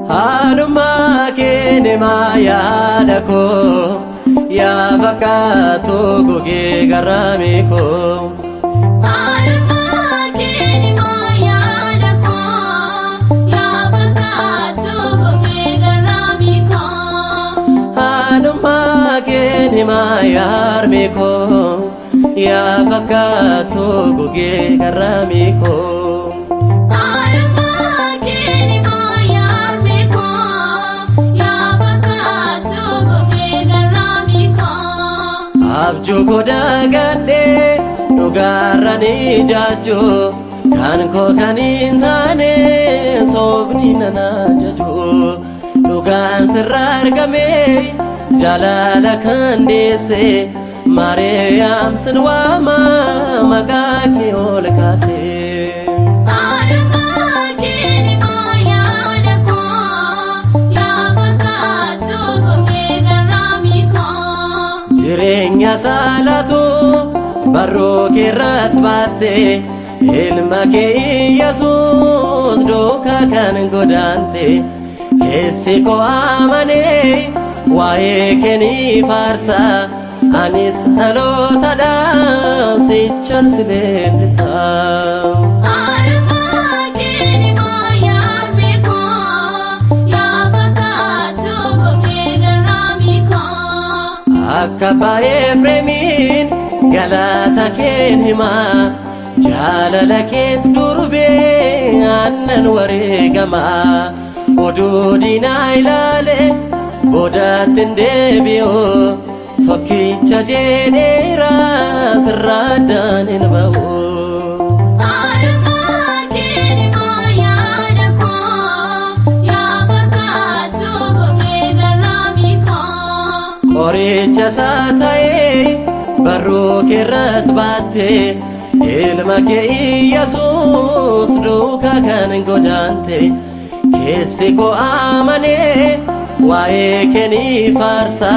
Haalummaa kee nimaa yaada koo yaa fakkaatu gogee garraamii koo. Haalummaa kee nimaa yaada koo yaa fakkaatu gogee garraamii koo. Haalummaa kee nimaa yaarmee koo yaa fakkaatu gogee garraamii koo. Haalummaa kee nimaa yaarmee koo yaa fakkaatu gogee garraamii koo. Abjuu godaa gadhee dhugaarra ni jaajjuu kan koo kan hin taane soobni nana jajuu dhugaan sirra argame jaalala kan deesse Maariyaam sin waama maqaa kee ol kaase. Haalummaa kee nimaa yaada koo yaa fakkaatu gogee garraamii koo. Jireenya saalatu barruu keerratti baatte ilma kee Iyyasuus duukaa kan godaante keessi koo amanee waa'ee kee ni faarsa anis dhalootadhaan sichan si leellisa. Haalummaa kee nimaa yaarmee koo yaa fakkaatu gogee garraamii koo. Akka abbaa Efreemiin galata keen himaa jaalala keef durbee aannan wareegamaa oduu diinaa ilaale boodatti hin deebi'u tokkicha jedheera sirraa addaan hin ba'u. Haalummaa kee nimaa yaada koo yaa fakkaatu gogee garraamii koo. Qoricha isaa ta'ee barruu keerratti baatte ilma kee Iyyasuus duukaa kan godaante keessi koo amanee waa'ee kee ni faarsa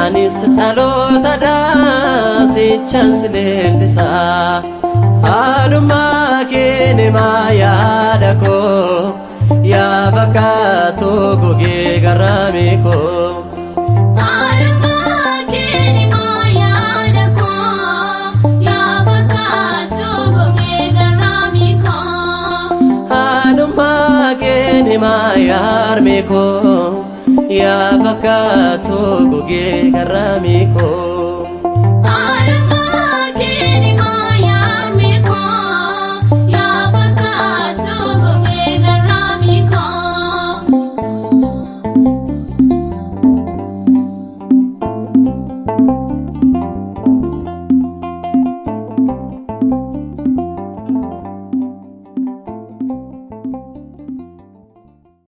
anis dhalootadhaa sichan si leellisa. Haalummaa kee nimaa yaada koo yaa fakkaatu gogee garraamii koo. Haalummaa kee nimaa yaada koo yaa fakkaatu gogee garraamii koo. Haalummaa kee nimaa yaarmee koo yaa fakkaatu gogee garraamii koo.